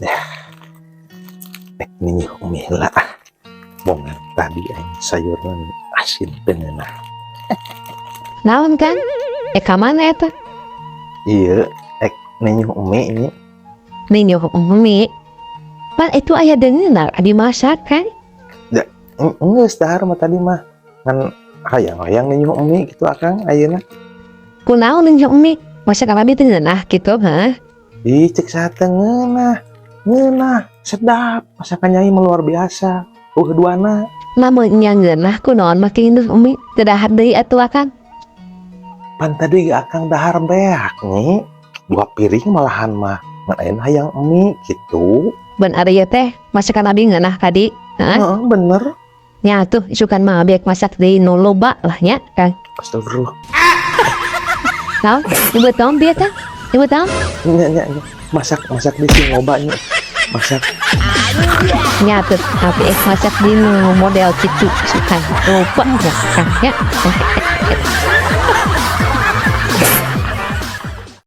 Ya. Ini umi heula ah. Bongan tadi aing sayurna asin teu ngeunah. Naon, Kang? Ka mana eta? Iya, ninyuh umi ini. Ninyuh umi. Pan itu aya deungeunna dimasak, kan? Geus dahar mah tadi mah. Ngan hayang-hayang ninyuh umi gitu, Akang, ayeuna. Kunaon ninyuh umi? Masak abi teu ngeunah gitu, ha? Ih, cek saha teu ngeunah? Ngeunah, sedap. Masakan Nyai mah luar biasa. Duana. Lamun nya ngeunah, kunaon make ninyuh umi? Teu dahar deui atuh, Akang. Pan tadi Akang dahar beak nih. Dua piring malahan mah. Ngan ayeuna hayang umi gitu. Ben ari ieu teh masakan abi ngeunah tadi. Hah? Heeh, bener. Nya tuh isukan mah abi masak deui nu loba lah nya, Kang. Astagfirullah. Naon? Ibu tahu bieu, Kang? Ibu tahu? Nya nya nya. Masak masak di sini loba nya. Masak. Nya tuh abi masak di nu model kitu isukan. Loba nya, Kang, nya.